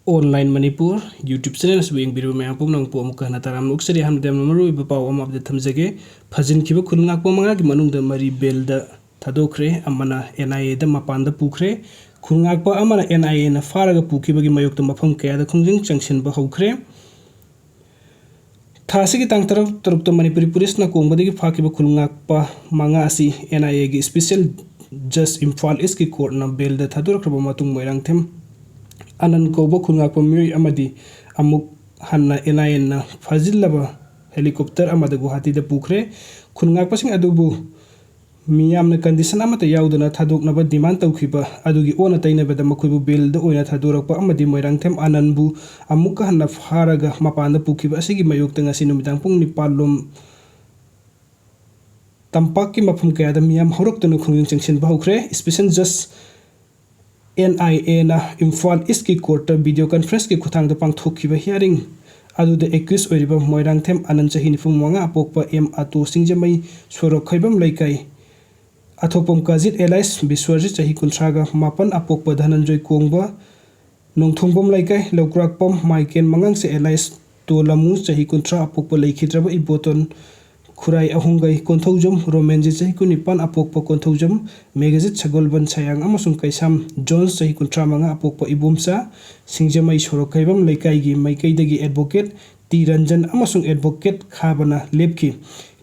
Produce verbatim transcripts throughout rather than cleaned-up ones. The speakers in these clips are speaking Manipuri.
Online Manipur YouTube channel ꯑꯁꯤꯕꯨ ꯌꯦꯡꯕꯤꯔꯤꯕ ꯃꯌꯥꯝ ꯄꯨꯝꯅꯃꯛꯄꯨ ꯑꯃꯨꯛꯀ ꯍꯟꯅ ꯇꯔꯥꯝꯅ ꯑꯣꯛꯆꯔꯤ꯫ ꯑꯍꯥꯟꯕꯗ ꯌꯥꯝꯅ ꯃꯔꯨꯑꯣꯏꯕ ꯄꯥꯎ ꯑꯃ ꯑꯞꯗꯦꯠ ꯊꯝꯖꯒꯦ꯫ ꯐꯥꯖꯤꯟꯈꯤꯕ ꯈꯨꯟ ꯉꯥꯛꯄ ꯃꯉꯥꯒꯤ ꯃꯅꯨꯡꯗ ꯃꯔꯤ ꯕꯦꯜꯗ ꯊꯥꯗꯣꯛꯈ꯭ꯔꯦ, ꯑꯃꯅ ꯑꯦꯟ ꯑꯥꯏ ꯑꯦꯗ ꯃꯄꯥꯟꯗ ꯄꯨꯈ꯭ꯔꯦ꯫ ꯈꯨꯟ ꯉꯥꯛꯄ ꯑꯃꯅ ꯑꯦꯟ ꯑꯥꯏ ꯑꯦꯅ ꯐꯥꯔꯒ ꯄꯨꯈꯤꯕꯒꯤ ꯃꯥꯌꯣꯛꯇ ꯃꯐꯝ ꯀꯌꯥꯗ ꯈꯣꯡꯖꯪ ꯆꯪꯁꯤꯟꯕ ꯍꯧꯈ꯭ꯔꯦ꯫ ꯊꯥ ꯑꯁꯤꯒꯤ ꯇꯥꯡ ꯇꯔꯨꯛ, ꯇꯔꯨꯛꯇ ꯃꯅꯤꯄꯨꯔꯤ ꯄꯨꯂꯤꯁꯅ ꯀꯣꯡꯕꯗꯒꯤ ꯐꯥꯈꯤꯕ ꯈꯨꯟ ꯉꯥꯛꯄ ꯃꯉꯥ ꯑꯁꯤ ꯑꯦꯟ ꯑꯥꯏ ꯑꯦꯒꯤ ꯏꯁꯄꯤꯁꯦꯜ ꯖꯁ ꯏꯝꯐꯥꯜ ꯏꯁꯀꯤ ꯀꯣꯔꯠꯅ ꯕꯦꯜꯗ ꯊꯥꯗꯣꯔꯛꯈ꯭ꯔꯕ ꯃꯇꯨꯡ, ꯃꯣꯏꯔꯥꯡꯊꯦꯝ ꯑꯅꯟ ꯀꯧꯕ ꯈꯨꯟ ꯉꯥꯛꯄ ꯃꯤꯑꯣꯏ ꯑꯃꯗꯤ ꯑꯃꯨꯛ ꯍꯟꯅ ꯑꯦꯟ ꯑꯥꯏ ꯑꯦꯅ ꯐꯥꯖꯤꯜꯂꯕ ꯍꯦꯂꯤꯀꯣꯞꯇꯔ ꯑꯃꯗ ꯒꯨꯋꯥꯍꯥꯇꯤꯗ ꯄꯨꯈ꯭ꯔꯦ꯫ ꯈꯨꯟ ꯉꯥꯛꯄꯁꯤꯡ ꯑꯗꯨꯕꯨ ꯃꯤꯌꯥꯝꯅ ꯀꯟꯗꯤꯁꯟ ꯑꯃꯠꯇ ꯌꯥꯎꯗꯅ ꯊꯥꯗꯣꯛꯅꯕ ꯗꯤꯃꯥꯟ ꯇꯧꯈꯤꯕ ꯑꯗꯨꯒꯤ ꯑꯣꯟꯅ ꯇꯩꯅꯕꯗ ꯃꯈꯣꯏꯕꯨ ꯕꯦꯜꯗ ꯑꯣꯏꯅ ꯊꯥꯗꯣꯔꯛꯄ ꯑꯃꯗꯤ ꯃꯣꯏꯔꯥꯡꯊꯦꯝ ꯑꯅꯟꯕꯨ ꯑꯃꯨꯛꯀ ꯍꯟꯅ ꯐꯥꯔꯒ ꯃꯄꯥꯟꯗ ꯄꯨꯈꯤꯕ ꯑꯁꯤꯒꯤ ꯃꯥꯌꯣꯛꯇ ꯉꯁꯤ ꯅꯨꯃꯤꯗꯥꯡ ꯄꯨꯡ ꯅꯤꯄꯥꯟ ꯂꯣꯝ ꯇꯝꯄꯥꯛꯀꯤ ꯃꯐꯝ ꯀꯌꯥꯗ ꯃꯤꯌꯥꯝ ꯍꯧꯔꯛꯇꯨꯅ ꯈꯣꯡꯖꯪ ꯆꯪꯁꯤꯟꯕ ꯍꯧꯈ꯭ꯔꯦ꯫ ꯏꯁꯄꯤꯁꯦꯜ ꯖꯁ ꯑꯦꯟ ꯑꯥꯏ ꯑꯦꯅ ꯏꯝꯐꯥꯜ ꯏꯁꯀꯤ ꯀꯣꯔꯠꯇ ꯚꯤꯗꯤꯑꯣ ꯀꯟꯐ꯭ꯔꯦꯟꯁꯀꯤ ꯈꯨꯠꯊꯥꯡꯗ ꯄꯥꯡꯊꯣꯛꯈꯤꯕ ꯍꯤꯌꯥꯔꯤꯡ ꯑꯗꯨꯗ ꯑꯦꯀ꯭ꯌꯨꯁ ꯑꯣꯏꯔꯤꯕ ꯃꯣꯏꯔꯥꯡꯊꯦꯝ ꯑꯅꯟ, ꯆꯍꯤ ꯅꯤꯐꯨ ꯃꯉꯥ, ꯑꯄꯣꯛꯄ ꯑꯦꯝ ꯑꯥꯇꯣ, ꯁꯤꯡꯖꯃꯩ ꯁꯣꯔꯣꯛ ꯈꯣꯏꯕꯝ ꯂꯩꯀꯥꯏ, ꯑꯊꯣꯛꯄꯝ ꯀꯥꯖꯤꯠ ꯑꯦꯂꯥꯏꯁ ꯕꯤꯁ꯭ꯋꯔꯖꯤꯠ, ꯆꯍꯤ ꯀꯨꯟꯊ꯭ꯔꯥꯒ ꯃꯥꯄꯟ, ꯑꯄꯣꯛꯄ ꯙꯅꯟꯖꯣꯏ ꯀꯣꯡꯕ, ꯅꯣꯡꯊꯣꯡꯕꯝ ꯂꯩꯀꯥꯏ, ꯂꯧꯀ꯭ꯔꯥꯛꯄꯝ ꯃꯥꯏꯀꯦꯟ ꯃꯉꯥꯡꯁꯦ ꯑꯦꯂꯥꯏꯁ ꯇꯣꯂꯃꯨ, ꯆꯍꯤ ꯀꯨꯟꯊ꯭ꯔꯥ, ꯑꯄꯣꯛꯄ ꯂꯩꯈꯤꯗ꯭ꯔꯕ ꯏꯕꯣꯇꯣꯟ ꯈꯨꯔꯥꯏ ꯑꯍꯨꯝꯒꯩ, ꯀꯣꯟꯊꯧꯖꯝ ꯔꯣꯃꯦꯟꯖꯤꯠ, ꯆꯍꯤ ꯀꯨꯟꯅꯤꯄꯥꯟ, ꯑꯄꯣꯛꯄ ꯀꯣꯟꯊꯧꯖꯝ ꯃꯦꯘꯖꯤꯠ ꯁꯒꯣꯜꯕꯟ ꯁꯌꯥꯡ ꯑꯃꯁꯨꯡ ꯀꯩꯁꯥꯝ ꯖꯣꯟꯁ, ꯆꯍꯤ ꯀꯨꯟꯊ꯭ꯔꯥ ꯃꯉꯥ, ꯑꯄꯣꯛꯄ ꯏꯕꯣꯝꯆꯥ, ꯁꯤꯡꯖꯃꯩ ꯁꯣꯔꯣꯛ ꯈꯣꯏꯕꯝ ꯂꯩꯀꯥꯏꯒꯤ ꯃꯥꯏꯀꯩꯗꯒꯤ ꯑꯦꯗꯚꯣꯀꯦꯠ ꯇꯤ ꯔꯟꯖꯟ ꯑꯃꯁꯨꯡ ꯑꯦꯗꯚꯣꯀꯦꯠ ꯈꯥꯕꯅ ꯂꯦꯞꯈꯤ꯫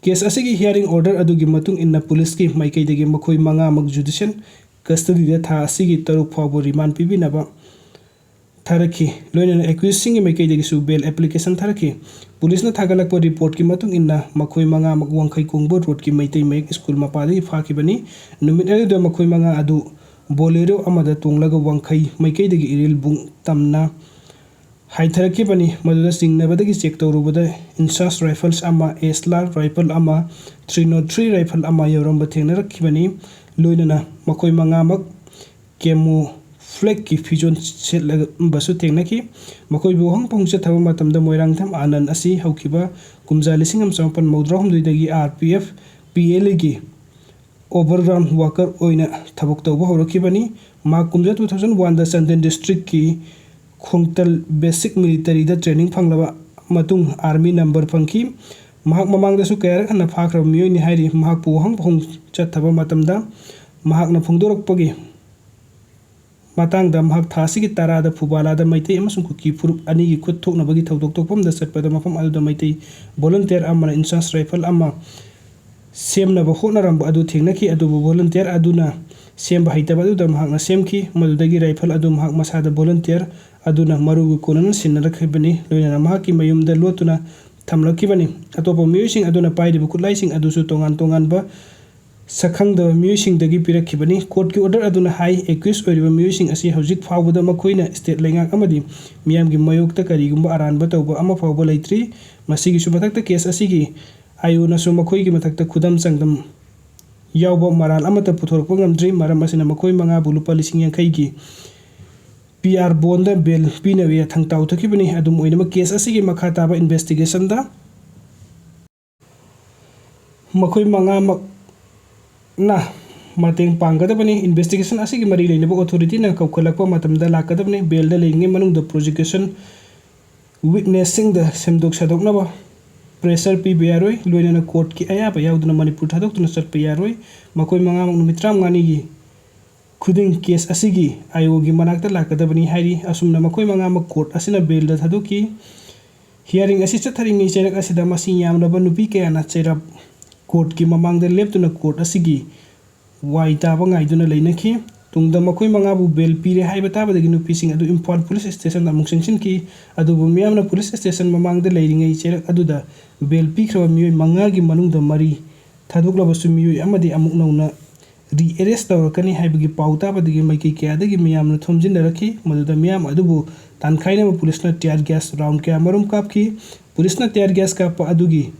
ꯀꯦꯁ ꯑꯁꯤꯒꯤ ꯍꯤꯌꯥꯔꯤꯡ ꯑꯣꯔꯗꯔ ꯑꯗꯨꯒꯤ ꯃꯇꯨꯡ ꯏꯟꯅ ꯄꯨꯂꯤꯁꯀꯤ ꯃꯥꯏꯀꯩꯗꯒꯤ ꯃꯈꯣꯏ ꯃꯉꯥꯃꯛ ꯖꯨꯗꯤꯁꯤꯌꯦꯜ ꯀꯁꯇꯗꯤꯗ ꯊꯥ ꯑꯁꯤꯒꯤ ꯇꯔꯨꯛ ꯐꯥꯎꯕ ꯔꯤꯃꯥꯟ ꯄꯤꯕꯤꯅꯕ ꯊꯥꯔꯛꯈꯤ꯫ ꯂꯣꯏꯅꯅ ꯑꯦꯀ꯭ꯌꯨꯁꯁꯤꯡꯒꯤ ꯃꯥꯏꯀꯩꯗꯒꯤꯁꯨ ꯕꯦꯜ ꯑꯦꯄ꯭ꯂꯤꯀꯦꯁꯟ ꯊꯥꯔꯛꯈꯤ꯫ ꯄꯨꯂꯤꯁꯅ ꯊꯥꯒꯠꯂꯛꯄ ꯔꯤꯄꯣꯔꯠꯀꯤ ꯃꯇꯨꯡ ꯏꯟꯅ ꯃꯈꯣꯏ ꯃꯉꯥꯃꯛ ꯋꯥꯡꯈꯩ ꯀꯣꯡꯕ ꯔꯣꯗꯀꯤ ꯃꯩꯇꯩ ꯃꯌꯦꯛ ꯁ꯭ꯀꯨꯜ ꯃꯄꯥꯗꯒꯤ ꯐꯥꯈꯤꯕꯅꯤ꯫ ꯅꯨꯃꯤꯠ ꯑꯗꯨꯗ ꯃꯈꯣꯏ ꯃꯉꯥ ꯑꯗꯨ ꯕꯣꯂꯦꯔꯣ ꯑꯃꯗ ꯇꯣꯡꯂꯒ ꯋꯥꯡꯈꯩ ꯃꯥꯏꯀꯩꯗꯒꯤ ꯏꯔꯤꯜꯕꯨꯡ ꯇꯝꯅ ꯍꯥꯏꯊꯔꯛꯈꯤꯕꯅꯤ꯫ ꯃꯗꯨꯗ ꯆꯤꯡꯅꯕꯗꯒꯤ ꯆꯦꯛ ꯇꯧꯔꯨꯕꯗ ꯏꯟꯁꯥꯁ ꯔꯥꯏꯐꯜꯁ ꯑꯃ, ꯑꯦꯁꯂꯥꯔ ꯔꯥꯏꯐꯜ ꯑꯃ, ꯊ꯭ꯔꯤ ꯅꯣꯠ ꯊ꯭ꯔꯤ ꯔꯥꯏꯐꯜ ꯑꯃ ꯌꯥꯎꯔꯝꯕ ꯊꯦꯡꯅꯔꯛꯈꯤꯕꯅꯤ꯫ ꯂꯣꯏꯅꯅ ꯃꯈꯣꯏ ꯃꯉꯥꯃꯛ ꯀꯦꯃꯣꯐ꯭ꯂꯦꯛꯀꯤ ꯐꯤꯖꯣꯜ ꯁꯦꯠꯂꯝꯕꯁꯨ ꯊꯦꯡꯅꯈꯤ꯫ ꯃꯈꯣꯏꯕꯨ ꯋꯥꯍꯪ ꯄꯥꯎꯍꯪ ꯆꯠꯊꯕ ꯃꯇꯝꯗ ꯃꯣꯏꯔꯥꯡꯊꯦꯝ ꯑꯥꯅꯟ ꯑꯁꯤ ꯍꯧꯈꯤꯕ ꯀꯨꯝꯖꯥ ꯂꯤꯁꯤꯡ ꯑꯃ ꯆꯃꯥꯄꯟ ꯃꯧꯗ꯭ꯔꯥ ꯍꯨꯝꯗꯣꯏꯗꯒꯤ R P F P L ꯑꯦꯒꯤ ꯑꯣꯚꯔꯒ꯭ꯔꯥꯎꯟ ꯋꯥꯀꯔ ꯑꯣꯏꯅ ꯊꯕꯛ ꯇꯧꯕ ꯍꯧꯔꯛꯈꯤꯕꯅꯤ꯫ ꯃꯍꯥꯛ ꯀꯨꯝꯖꯥ ꯇꯨ ꯊꯥꯎꯖꯟ ꯋꯥꯟꯗ ꯆꯥꯟꯗꯦꯜ ꯗꯤꯁꯇ꯭ꯔꯤꯛꯀꯤ ꯈꯣꯡꯇꯜ ꯕꯦꯁꯤꯛ ꯃꯤꯂꯤꯇꯔꯤꯗ ꯇ꯭ꯔꯦꯅꯤꯡ ꯐꯪꯂꯕ ꯃꯇꯨꯡ ꯑꯥꯔꯃꯤ ꯅꯝꯕꯔ ꯐꯪꯈꯤ꯫ ꯃꯍꯥꯛ ꯃꯃꯥꯡꯗꯁꯨ ꯀꯌꯥꯔꯛ ꯍꯟꯅ ꯐꯥꯈ꯭ꯔꯕ ꯃꯤꯑꯣꯏꯅꯤ ꯍꯥꯏꯔꯤ꯫ ꯃꯍꯥꯛꯄꯨ ꯋꯥꯍꯪ ꯄꯥꯎꯍꯪ ꯆꯠꯊꯕ ꯃꯇꯝꯗ ꯃꯍꯥꯛꯅ ꯐꯣꯡꯗꯣꯔꯛꯄꯒꯤ ꯃꯇꯥꯡꯗ, ꯃꯍꯥꯛ ꯊꯥ ꯑꯁꯤꯒꯤ ꯇꯔꯥꯗ ꯐꯨꯕꯥꯂꯥꯗ ꯃꯩꯇꯩ ꯑꯃꯁꯨꯡ ꯀꯨꯀꯤ ꯐꯨꯔꯨꯞ ꯑꯅꯤꯒꯤ ꯈꯨꯠ ꯊꯣꯛꯅꯕꯒꯤ ꯊꯧꯗꯣꯛ ꯊꯣꯛꯐꯝꯗ ꯆꯠꯄꯗ ꯃꯐꯝ ꯑꯗꯨꯗ ꯃꯩꯇꯩ ꯚꯣꯂꯨꯟꯇꯤꯌꯔ ꯑꯃꯅ ꯏꯟꯆꯥꯁ ꯔꯥꯏꯐꯜ ꯑꯃ ꯁꯦꯝꯅꯕ ꯍꯣꯠꯅꯔꯝꯕ ꯑꯗꯨ ꯊꯦꯡꯅꯈꯤ, ꯑꯗꯨꯕꯨ ꯚꯣꯂꯨꯟꯇꯤꯌꯔ ꯑꯗꯨꯅ ꯁꯦꯝꯕ ꯍꯩꯇꯕ ꯑꯗꯨꯗ ꯃꯍꯥꯛꯅ ꯁꯦꯝꯈꯤ꯫ ꯃꯗꯨꯗꯒꯤ ꯔꯥꯏꯐꯜ ꯑꯗꯨ ꯃꯍꯥꯛ ꯃꯁꯥꯗ ꯚꯣꯂꯨꯟꯇꯤꯌꯔ ꯑꯗꯨꯅ ꯃꯔꯨꯒꯤ ꯀꯣꯟꯅꯅ ꯁꯤꯟꯅꯔꯛꯈꯤꯕꯅꯤ, ꯂꯣꯏꯅꯅ ꯃꯍꯥꯛꯀꯤ ꯃꯌꯨꯝꯗ ꯂꯣꯠꯇꯨꯅ ꯊꯝꯂꯛꯈꯤꯕꯅꯤ꯫ ꯑꯇꯣꯞꯄ ꯃꯤꯑꯣꯏꯁꯤꯡ ꯑꯗꯨꯅ ꯄꯥꯏꯔꯤꯕ ꯈꯨꯠꯂꯥꯏꯁꯤꯡ ꯑꯗꯨꯁꯨ ꯇꯣꯉꯥꯟ ꯇꯣꯉꯥꯟꯕ ꯁꯛꯈꯪꯗꯕ ꯃꯤꯑꯣꯏꯁꯤꯡꯗꯒꯤ ꯄꯤꯔꯛꯈꯤꯕꯅꯤ꯫ ꯀꯣꯔꯠꯀꯤ ꯑꯣꯔꯗꯔ ꯑꯗꯨꯅ ꯍꯥꯏ, ꯑꯦꯀ꯭ꯌꯨꯁ ꯑꯣꯏꯔꯤꯕ ꯃꯤꯑꯣꯏꯁꯤꯡ ꯑꯁꯤ ꯍꯧꯖꯤꯛ ꯐꯥꯎꯕꯗ ꯃꯈꯣꯏꯅ ꯁ꯭ꯇꯦꯠ ꯂꯩꯉꯥꯛ ꯑꯃꯗꯤ ꯃꯤꯌꯥꯝꯒꯤ ꯃꯥꯌꯣꯛꯇ ꯀꯔꯤꯒꯨꯝꯕ ꯑꯔꯥꯟꯕ ꯇꯧꯕ ꯑꯃ ꯐꯥꯎꯕ ꯂꯩꯇ꯭ꯔꯤ꯫ ꯃꯁꯤꯒꯤꯁꯨ ꯃꯊꯛꯇ, ꯀꯦꯁ ꯑꯁꯤꯒꯤ ꯑꯥꯏ ꯑꯣꯅꯁꯨ ꯃꯈꯣꯏꯒꯤ ꯃꯊꯛꯇ ꯈꯨꯗꯝ ꯆꯥꯡꯗꯝ ꯌꯥꯎꯕ ꯃꯔꯥꯜ ꯑꯃꯠꯇ ꯄꯨꯊꯣꯔꯛꯄ ꯉꯝꯗ꯭ꯔꯤ꯫ ꯃꯔꯝ ꯑꯁꯤꯅ ꯃꯈꯣꯏ ꯃꯉꯥꯕꯨ ꯂꯨꯄꯥ ꯂꯤꯁꯤꯡ ꯌꯥꯡꯈꯩꯒꯤ ꯄꯤ ꯑꯥꯔ ꯕꯣꯟꯗ ꯕꯦꯜ ꯄꯤꯅꯕ ꯌꯥꯊꯪ ꯇꯥꯎꯊꯈꯤꯕꯅꯤ꯫ ꯑꯗꯨꯝ ꯑꯣꯏꯅꯃꯛ, ꯀꯦꯁ ꯑꯁꯤꯒꯤ ꯃꯈꯥ ꯇꯥꯕ ꯏꯟꯚꯦꯁꯇꯤꯒꯦꯁꯟꯗ ꯃꯈꯣꯏ ꯃꯉꯥꯃꯛꯅ ꯃꯇꯦꯡ ꯄꯥꯡꯒꯗꯕꯅꯤ꯫ ꯏꯟꯚꯦꯁꯇꯤꯒꯦꯁꯟ ꯑꯁꯤꯒꯤ ꯃꯔꯤ ꯂꯩꯅꯕ ꯑꯣꯊꯣꯔꯤꯇꯤꯅ ꯀꯧꯈꯠꯂꯛꯄ ꯃꯇꯝꯗ ꯂꯥꯛꯀꯗꯕꯅꯤ꯫ ꯕꯦꯜꯗ ꯂꯩꯔꯤꯉꯩ ꯃꯅꯨꯡꯗ ꯄ꯭ꯔꯣꯁꯤꯀ꯭ꯌꯨꯁꯟ ꯋꯤꯠꯅꯦꯁꯁꯤꯡꯗ ꯁꯦꯝꯗꯣꯛ ꯁꯥꯗꯣꯛꯅꯕ ꯄ꯭ꯔꯦꯁꯔ ꯄꯤꯕ ꯌꯥꯔꯣꯏ, ꯂꯣꯏꯅꯅ ꯀꯣꯔꯠꯀꯤ ꯑꯌꯥꯕ ꯌꯥꯎꯗꯅ ꯃꯅꯤꯄꯨꯔ ꯊꯥꯗꯣꯛꯇꯨꯅ ꯆꯠꯄ ꯌꯥꯔꯣꯏ꯫ ꯃꯈꯣꯏ ꯃꯉꯥꯃꯛ ꯅꯨꯃꯤꯠ ꯇꯔꯥꯃꯉꯥꯅꯤꯒꯤ ꯈꯨꯗꯤꯡ ꯀꯦꯁ ꯑꯁꯤꯒꯤ ꯑꯥꯏ ꯑꯣꯒꯤ ꯃꯅꯥꯛꯇ ꯂꯥꯛꯀꯗꯕꯅꯤ ꯍꯥꯏꯔꯤ꯫ ꯑꯁꯨꯝꯅ ꯃꯈꯣꯏ ꯃꯉꯥꯃꯛ ꯀꯣꯔꯠ ꯑꯁꯤꯅ ꯕꯦꯜꯗ ꯊꯥꯗꯣꯛꯈꯤ꯫ ꯍꯤꯌꯥꯔꯤꯡ ꯑꯁꯤ ꯆꯠꯊꯔꯤꯉꯩ ꯆꯩꯔꯛ ꯑꯁꯤꯗ ꯃꯁꯤꯡ ꯌꯥꯝꯂꯕ ꯅꯨꯄꯤ ꯀꯌꯥꯅ ꯆꯩꯔꯞ ꯀꯣꯔꯠꯀꯤ ꯃꯃꯥꯡꯗ ꯂꯦꯞꯇꯨꯅ ꯀꯣꯔꯠ ꯑꯁꯤꯒꯤ ꯋꯥꯏ ꯇꯥꯕ ꯉꯥꯏꯗꯨꯅ ꯂꯩꯅꯈꯤ꯫ ꯇꯨꯡꯗ ꯃꯈꯣꯏ ꯃꯉꯥꯕꯨ ꯕꯦꯜ ꯄꯤꯔꯦ ꯍꯥꯏꯕ ꯇꯥꯕꯗꯒꯤ ꯅꯨꯄꯤꯁꯤꯡ ꯑꯗꯨ ꯏꯝꯐꯥꯜ ꯄꯨꯂꯤꯁ ꯁ꯭ꯇꯦꯁꯟꯗ ꯑꯃꯨꯛ ꯆꯪꯁꯤꯟꯈꯤ꯫ ꯑꯗꯨꯕꯨ ꯃꯤꯌꯥꯝꯅ ꯄꯨꯂꯤꯁ ꯁ꯭ꯇꯦꯁꯟ ꯃꯃꯥꯡꯗ ꯂꯩꯔꯤꯉꯩ ꯆꯩꯔꯛ ꯑꯗꯨꯗ ꯕꯦꯜ ꯄꯤꯈ꯭ꯔꯕ ꯃꯤꯑꯣꯏ ꯃꯉꯥꯒꯤ ꯃꯅꯨꯡꯗ ꯃꯔꯤ ꯊꯥꯗꯣꯛꯂꯕꯁꯨ ꯃꯤꯑꯣꯏ ꯑꯃꯗꯤ ꯑꯃꯨꯛ ꯅꯧꯅ ꯔꯤꯑꯦꯔꯦꯁ ꯇꯧꯔꯛꯀꯅꯤ ꯍꯥꯏꯕꯒꯤ ꯄꯥꯎ ꯇꯥꯕꯗꯒꯤ ꯃꯥꯏꯀꯩ ꯀꯌꯥꯗꯒꯤ ꯃꯤꯌꯥꯝꯅ ꯊꯣꯝꯖꯤꯟꯅꯔꯛꯈꯤ꯫ ꯃꯗꯨꯗ ꯃꯤꯌꯥꯝ ꯑꯗꯨꯕꯨ ꯇꯥꯟꯈꯥꯏꯅꯕ ꯄꯨꯂꯤꯁꯅ ꯇꯤꯌꯥꯔ ꯒ꯭ꯌꯥꯁ ꯔꯥꯎꯟ ꯀꯌꯥ ꯃꯔꯨꯝ ꯀꯥꯞꯈꯤ꯫ ꯄꯨꯂꯤꯁꯅ ꯇꯤꯌꯥꯔ ꯒ꯭ꯌꯥꯁ ꯀꯥꯞꯄ ꯑꯗꯨꯒꯤ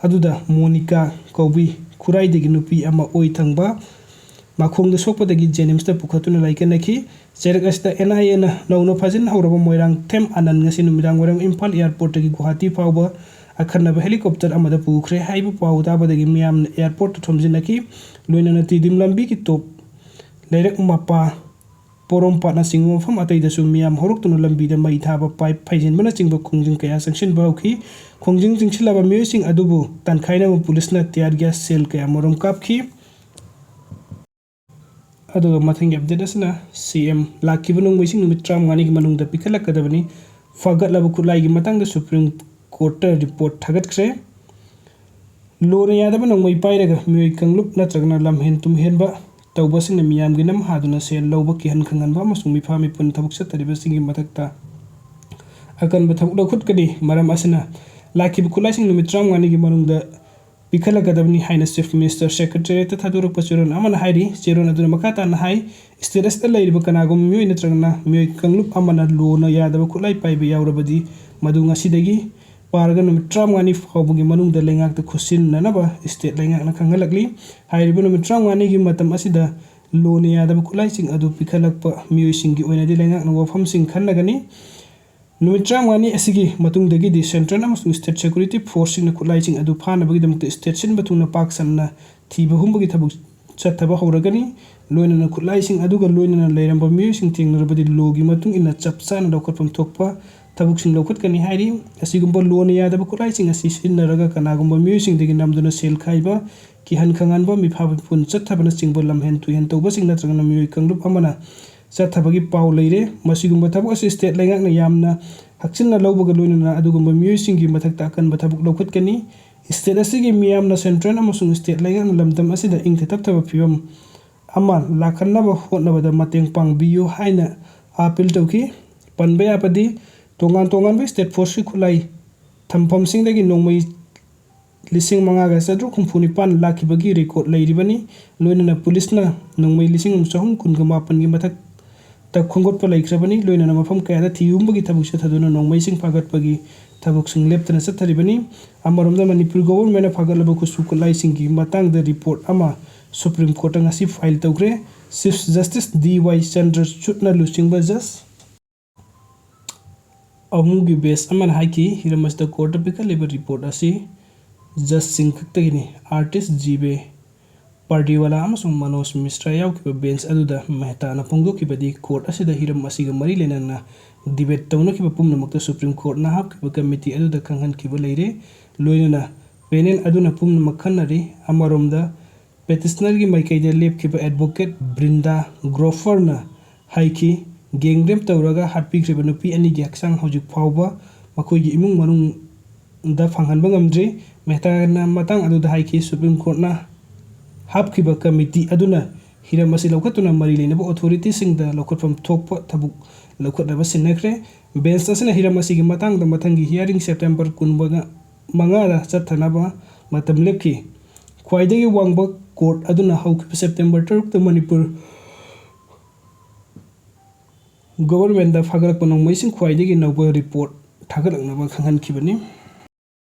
ꯑꯗꯨꯗ ꯃꯣꯅꯤꯀꯥ ꯀꯧꯕꯤ ꯈꯨꯔꯥꯏꯗꯒꯤ ꯅꯨꯄꯤ ꯑꯃ ꯑꯣꯏ ꯊꯪꯕ ꯃꯈꯣꯡꯗ ꯁꯣꯛꯄꯗꯒꯤ ꯖꯦꯅꯤꯝꯁꯇ ꯄꯨꯈꯠꯇꯨꯅ ꯂꯥꯏꯀꯠꯅꯈꯤ꯫ ꯆꯩꯔꯛ ꯑꯁꯤꯗ ꯑꯦꯟ ꯑꯥꯏ ꯑꯦꯅ ꯅꯧꯅ ꯐꯥꯖꯤꯟꯍꯧꯔꯕ ꯃꯣꯏꯔꯥꯡꯊꯦꯝ ꯑꯅꯟ ꯉꯁꯤ ꯅꯨꯃꯤꯗꯥꯡ ꯋꯥꯏꯔꯝ ꯏꯝꯐꯥꯜ ꯑꯦꯌꯥꯔꯄꯣꯔꯠꯇꯒꯤ ꯒꯨꯋꯥꯍꯥꯇꯤ ꯐꯥꯎꯕ ꯑꯈꯟꯅꯕ ꯍꯦꯂꯤꯀꯣꯞꯇꯔ ꯑꯃꯗ ꯄꯨꯈ꯭ꯔꯦ ꯍꯥꯏꯕ ꯄꯥꯎ ꯇꯥꯕꯗꯒꯤ ꯃꯤꯌꯥꯝꯅ ꯑꯦꯌꯥꯔꯄꯣꯔꯠꯇ ꯊꯣꯝꯖꯤꯟꯅꯈꯤ꯫ ꯂꯣꯏꯅꯅ ꯇꯤꯗꯤꯝ ꯂꯝꯕꯤꯒꯤ ꯇꯣꯞ ꯂꯩꯔꯛ ꯃꯄꯥ ꯄꯣꯔꯣꯝꯄꯥꯠꯅꯆꯤꯡꯕ ꯃꯐꯝ ꯑꯇꯩꯗꯁꯨ ꯃꯤꯌꯥꯝ ꯍꯧꯔꯛꯇꯨꯅ ꯂꯝꯕꯤꯗ ꯃꯩ ꯊꯥꯕ, ꯄꯥꯏꯞ ꯐꯩꯖꯤꯟꯕꯅꯆꯤꯡꯕ ꯈꯣꯡꯖꯪ ꯀꯌꯥ ꯆꯪꯁꯤꯟꯕ ꯍꯧꯈꯤ꯫ ꯈꯣꯡꯖꯪ ꯆꯪꯁꯤꯜꯂꯕ ꯃꯤꯑꯣꯏꯁꯤꯡ ꯑꯗꯨꯕꯨ ꯇꯥꯟꯈꯥꯏꯅꯕ ꯄꯨꯂꯤꯁꯅ tear gas shell ꯀꯌꯥ ꯃꯔꯨꯝ ꯀꯥꯞꯈꯤ꯫ ꯑꯗꯨꯒ ꯃꯊꯪꯒꯤ update ꯑꯁꯤꯅ, ꯁꯤ ꯑꯦꯝ ꯂꯥꯛꯈꯤꯕ ꯅꯣꯡꯃꯩꯁꯤꯡ ꯅꯨꯃꯤꯠ ꯇꯔꯥꯃꯉꯥꯅꯤꯒꯤ ꯃꯅꯨꯡꯗ ꯄꯤꯈꯠꯂꯛꯀꯗꯕꯅꯤ꯫ ꯐꯥꯒꯠꯂꯕ ꯈꯨꯠꯂꯥꯏꯒꯤ ꯃꯇꯥꯡꯗ ꯁꯨꯄ꯭ꯔꯤꯝ ꯀꯣꯔꯠꯇ ꯔꯤꯄꯣꯔꯠ ꯊꯥꯒꯠꯈ꯭ꯔꯦ꯫ ꯂꯣꯅ ꯌꯥꯗꯕ ꯅꯣꯡꯃꯩ ꯄꯥꯏꯔꯒ ꯃꯤꯑꯣꯏ ꯀꯥꯡꯂꯨꯞ ꯅꯠꯇ꯭ꯔꯒꯅ ꯂꯝꯍꯦꯟ ꯇꯨꯝꯍꯦꯟꯕ ꯇꯧꯕꯁꯤꯡꯅ ꯃꯤꯌꯥꯝꯒꯤ ꯅꯝ ꯍꯥꯗꯨꯅ ꯁꯦꯜ ꯂꯧꯕ ꯀꯤꯍꯟ ꯈꯪꯍꯟꯕ ꯑꯃꯁꯨꯡ ꯃꯤꯐꯥ ꯃꯤꯄꯨꯟ ꯊꯕꯛ ꯆꯠꯊꯔꯤꯕꯁꯤꯡꯒꯤ ꯃꯊꯛꯇ ꯑꯀꯟꯕ ꯊꯕꯛ ꯂꯧꯈꯠꯀꯅꯤ꯫ ꯃꯔꯝ ꯑꯁꯤꯅ, ꯂꯥꯛꯈꯤꯕ ꯈꯨꯠꯂꯥꯏꯁꯤꯡ ꯅꯨꯃꯤꯠ ꯇꯔꯥꯃꯉꯥꯅꯤꯒꯤ ꯃꯅꯨꯡꯗ ꯄꯤꯈꯠꯂꯛꯀꯗꯕꯅꯤ ꯍꯥꯏꯅ Chief Minister Secretariat ꯊꯥꯗꯣꯔꯛꯄ ꯆꯦꯔꯣꯜ ꯑꯃꯅ ꯍꯥꯏꯔꯤ꯫ ꯆꯦꯔꯣꯜ ꯑꯗꯨꯅ ꯃꯈꯥ ꯇꯥꯅ ꯍꯥꯏ, state ꯑꯁꯤꯗ ꯂꯩꯔꯤꯕ ꯀꯅꯥꯒꯨꯝꯕ ꯃꯤꯑꯣꯏ ꯅꯠꯇ꯭ꯔꯒꯅ ꯃꯤꯑꯣꯏ ꯀꯥꯡꯂꯨꯞ ꯑꯃꯅ ꯂꯣꯅ ꯌꯥꯗꯕ ꯈꯨꯠꯂꯥꯏ ꯄꯥꯏꯕ ꯌꯥꯎꯔꯕꯗꯤ, ꯃꯗꯨ ꯉꯁꯤꯗꯒꯤ ꯄꯥꯔꯒ ꯅꯨꯃꯤꯠ ꯇꯔꯥꯃꯉꯥꯅꯤ ꯐꯥꯎꯕꯒꯤ ꯃꯅꯨꯡꯗ ꯂꯩꯉꯥꯛꯇ ꯈꯨꯠꯁꯤꯟꯅꯅꯕ state ꯂꯩꯉꯥꯛꯅ ꯈꯪꯍꯜꯂꯛꯂꯤ꯫ ꯍꯥꯏꯔꯤꯕ ꯅꯨꯃꯤꯠ ꯇꯔꯥꯃꯉꯥꯅꯤꯒꯤ ꯃꯇꯝ ꯑꯁꯤꯗ ꯂꯣꯅ ꯌꯥꯗꯕ ꯈꯨꯠꯂꯥꯏꯁꯤꯡ ꯑꯗꯨ ꯄꯤꯈꯠꯂꯛꯄ ꯃꯤꯑꯣꯏꯁꯤꯡꯒꯤ ꯑꯣꯏꯅꯗꯤ ꯂꯩꯉꯥꯛꯅ ꯋꯥꯐꯝꯁꯤꯡ ꯈꯟꯅꯒꯅꯤ꯫ ꯅꯨꯃꯤꯠ ꯇꯔꯥꯃꯉꯥꯅꯤ ꯑꯁꯤꯒꯤ ꯃꯇꯨꯡꯗꯒꯤꯗꯤ central ꯑꯃꯁꯨꯡ state security forceꯁꯤꯡꯅ ꯈꯨꯠꯂꯥꯏꯁꯤꯡ ꯑꯗꯨ ꯐꯥꯅꯕꯒꯤꯗꯃꯛꯇ state ꯁꯤꯟꯕ ꯊꯨꯡꯅ ꯄꯥꯛ ꯁꯟꯅ ꯊꯤꯕ ꯍꯨꯝꯕꯒꯤ ꯊꯕꯛ ꯆꯠꯊꯕ ꯍꯧꯔꯒꯅꯤ꯫ ꯂꯣꯏꯅꯅ ꯈꯨꯠꯂꯥꯏꯁꯤꯡ ꯑꯗꯨꯒ ꯂꯣꯏꯅꯅ ꯂꯩꯔꯝꯕ ꯃꯤꯑꯣꯏꯁꯤꯡ ꯊꯦꯡꯅꯔꯕꯗꯤ ꯂꯣꯒꯤ ꯃꯇꯨꯡ ꯏꯟꯅ ꯆꯞ ꯆꯥꯅ ꯂꯧꯈꯠꯐꯝ ꯊꯣꯛꯄ ꯊꯕꯛꯁꯤꯡ ꯂꯧꯈꯠꯀꯅꯤ ꯍꯥꯏꯔꯤ꯫ ꯑꯁꯤꯒꯨꯝꯕ ꯂꯣꯅ ꯌꯥꯗꯕ ꯈꯨꯠꯂꯥꯏꯁꯤꯡ ꯑꯁꯤ ꯁꯤꯖꯤꯟꯅꯔꯒ ꯀꯅꯥꯒꯨꯝꯕ ꯃꯤꯑꯣꯏꯁꯤꯡꯗꯒꯤ ꯅꯝꯗꯨꯅ ꯁꯦꯜ ꯈꯥꯏꯕ, ꯀꯤꯍꯟ ꯈꯪꯍꯟꯕ, ꯃꯤꯐꯥ ꯃꯤꯄꯨꯟ ꯆꯠꯊꯕꯅꯆꯤꯡꯕ ꯂꯝꯍꯦꯟ ꯇꯨꯍꯦꯟ ꯇꯧꯕꯁꯤꯡ ꯅꯠꯇ꯭ꯔꯒꯅ ꯃꯤꯑꯣꯏ ꯀꯥꯡꯂꯨꯞ ꯑꯃꯅ ꯆꯠꯊꯕꯒꯤ ꯄꯥꯎ ꯂꯩꯔꯦ꯫ ꯃꯁꯤꯒꯨꯝꯕ ꯊꯕꯛ ꯑꯁꯤ state ꯂꯩꯉꯥꯛꯅ ꯌꯥꯝꯅ ꯍꯛꯆꯤꯟꯅ ꯂꯧꯕꯒ ꯂꯣꯏꯅꯅ ꯑꯗꯨꯒꯨꯝꯕ ꯃꯤꯑꯣꯏꯁꯤꯡꯒꯤ ꯃꯊꯛꯇ ꯑꯀꯟꯕ ꯊꯕꯛ ꯂꯧꯈꯠꯀꯅꯤ꯫ State ꯑꯁꯤꯒꯤ ꯃꯤꯌꯥꯝꯅ central ꯑꯃꯁꯨꯡ state ꯂꯩꯉꯥꯛꯅ ꯂꯝꯗꯝ ꯑꯁꯤꯗ ꯏꯪꯊ ꯇꯞꯊꯕ ꯐꯤꯕꯝ ꯑꯃ ꯂꯥꯛꯍꯟꯅꯕ ꯍꯣꯠꯅꯕꯗ ꯃꯇꯦꯡ ꯄꯥꯡꯕꯤꯌꯨ ꯍꯥꯏꯅ appeal ꯇꯧꯈꯤ꯫ ꯄꯟꯕ ꯌꯥꯕꯗꯤ, ꯇꯣꯉꯥꯟ ꯇꯣꯉꯥꯟꯕ state forceꯀꯤ ꯈꯨꯠꯂꯥꯏ ꯊꯝꯐꯝꯁꯤꯡꯗꯒꯤ ꯅꯣꯡꯃꯩ ꯂꯤꯁꯤꯡ ꯃꯉꯥꯒ ꯆꯥꯇ꯭ꯔꯨꯛ ꯍꯨꯝꯐꯨ ꯅꯤꯄꯥꯟ ꯂꯥꯛꯈꯤꯕꯒꯤ record ꯂꯩꯔꯤꯕꯅꯤ꯫ ꯂꯣꯏꯅꯅ ꯄꯨꯂꯤꯁꯅ ꯅꯣꯡꯃꯩ ꯂꯤꯁꯤꯡ ꯑꯃ ꯆꯍꯨꯝ ꯀꯨꯟꯒ ꯃꯥꯄꯟꯒꯤ ꯃꯊꯛꯇ ꯈꯣꯝꯒꯠꯄ ꯂꯩꯈ꯭ꯔꯕꯅꯤ꯫ ꯂꯣꯏꯅꯅ ꯃꯐꯝ ꯀꯌꯥꯗ ꯊꯤꯍꯨꯝꯕꯒꯤ ꯊꯕꯛ ꯆꯠꯊꯗꯨꯅ ꯅꯣꯡꯃꯩꯁꯤꯡ ꯐꯥꯒꯠꯄꯒꯤ ꯊꯕꯛꯁꯤꯡ ꯂꯦꯞꯇꯅ ꯆꯠꯊꯔꯤꯕꯅꯤ꯫ ꯑꯃꯔꯣꯝꯗ, ꯃꯅꯤꯄꯨꯔ governmentꯅ ꯐꯥꯒꯠꯂꯕ ꯈꯨꯠꯁꯨ ꯈꯨꯠꯂꯥꯏꯁꯤꯡꯒꯤ ꯃꯇꯥꯡꯗ report ꯑꯃ Supreme Courtꯇ ꯉꯁꯤ file ꯇꯧꯈ꯭ꯔꯦ꯫ Chief Justice ꯗꯤ ꯋꯥꯏ ꯆꯟꯗ꯭ꯔꯆꯨꯗꯅ ꯂꯨꯆꯤꯡꯕ judge ꯑꯍꯨꯝꯒꯤ bench ꯑꯃꯅ ꯍꯥꯏꯈꯤ, ꯍꯤꯔꯝ ꯑꯁꯤꯗ courtꯇ ꯄꯤꯈꯠꯂꯤꯕ report ꯑꯁꯤ judgeꯁꯤꯡ ꯈꯛꯇꯒꯤꯅꯤ꯫ Artist ꯖꯤ ꯕꯦ ꯄꯥꯔꯗꯤꯋꯥꯂꯥ ꯑꯃꯁꯨꯡ ꯃꯅꯣꯖ ꯃꯤꯁ꯭ꯔꯥ ꯌꯥꯎꯈꯤꯕ ꯕꯦꯟꯆ ꯑꯗꯨꯗ ꯃꯦꯍꯇꯥꯅ ꯐꯣꯡꯗꯣꯛꯈꯤꯕꯗꯤ, ꯀꯣꯔꯠ ꯑꯁꯤꯗ ꯍꯤꯔꯝ ꯑꯁꯤꯒ ꯃꯔꯤ ꯂꯩꯅꯅ ꯗꯤꯕꯦꯠ ꯇꯧꯅꯈꯤꯕ ꯄꯨꯝꯅꯃꯛꯇ ꯁꯨꯄ꯭ꯔꯤꯝ ꯀꯣꯔꯠꯅ ꯍꯥꯞꯈꯤꯕ ꯀꯃꯤꯇꯤ ꯑꯗꯨꯗ ꯈꯪꯍꯟꯈꯤꯕ ꯂꯩꯔꯦ꯫ ꯂꯣꯏꯅꯅ ꯄꯦꯅꯦꯜ ꯑꯗꯨꯅ ꯄꯨꯝꯅꯃꯛ ꯈꯟꯅꯔꯤ꯫ ꯑꯃꯔꯣꯝꯗ, ꯄꯦꯇꯤꯁꯅꯔꯒꯤ ꯃꯥꯏꯀꯩꯗ ꯂꯦꯞꯈꯤꯕ ꯑꯦꯗꯚꯣꯀꯦꯠ ꯕ꯭ꯔꯤꯟꯗꯥ ꯒ꯭ꯔꯣꯐꯔꯅ ꯍꯥꯏꯈꯤ, ꯒꯦꯡ ꯔꯦꯞ ꯇꯧꯔꯒ ꯍꯥꯠꯄꯤꯈ꯭ꯔꯤꯕ ꯅꯨꯄꯤ ꯑꯅꯤꯒꯤ ꯍꯛꯆꯥꯡ ꯍꯧꯖꯤꯛ ꯐꯥꯎꯕ ꯃꯈꯣꯏꯒꯤ ꯏꯃꯨꯡ ꯃꯅꯨꯡꯗ ꯐꯪꯍꯟꯕ ꯉꯝꯗ꯭ꯔꯤ꯫ ꯃꯦꯍꯇꯥꯅ ꯃꯇꯥꯡ ꯑꯗꯨꯗ ꯍꯥꯏꯈꯤ, ꯁꯨꯄ꯭ꯔꯤꯝ ꯀꯣꯔꯠꯅ ꯍꯥꯞꯈꯤꯕ ꯀꯃꯤꯇꯤ ꯑꯗꯨꯅ ꯍꯤꯔꯝ ꯑꯁꯤ ꯂꯧꯈꯠꯇꯨꯅ ꯃꯔꯤ ꯂꯩꯅꯕ ꯑꯣꯊꯣꯔꯤꯇꯤꯁꯤꯡꯗ ꯂꯧꯈꯠꯐꯝ ꯊꯣꯛꯄ ꯊꯕꯛ ꯂꯧꯈꯠꯅꯕ ꯁꯤꯟꯅꯈ꯭ꯔꯦ꯫ ꯕꯦꯟꯆ ꯑꯁꯤꯅ ꯍꯤꯔꯝ ꯑꯁꯤꯒꯤ ꯃꯇꯥꯡꯗ ꯃꯊꯪꯒꯤ ꯍꯤꯌꯥꯔꯤꯡ ꯁꯦꯞꯇꯦꯝꯕꯔ ꯀꯨꯟꯃꯉꯥꯗ ꯆꯠꯊꯅꯕ ꯃꯇꯝ ꯂꯦꯞꯈꯤ꯫ ꯈ꯭ꯋꯥꯏꯗꯒꯤ ꯋꯥꯡꯕ ꯀꯣꯔꯠ ꯑꯗꯨꯅ ꯍꯧꯈꯤꯕ ꯁꯦꯞꯇꯦꯝꯕꯔ ꯇꯔꯨꯛꯇ ꯃꯅꯤꯄꯨꯔ ꯒꯣꯚꯔꯟꯃꯦꯟꯠꯇ ꯐꯥꯒꯠꯂꯛꯄ ꯅꯣꯡꯃꯩꯁꯤꯡ ꯈ꯭ꯋꯥꯏꯗꯒꯤ ꯅꯧꯕ ꯔꯤꯄꯣꯔꯠ ꯊꯥꯒꯠꯂꯛꯅꯕ ꯈꯪꯍꯟꯈꯤꯕꯅꯤ꯫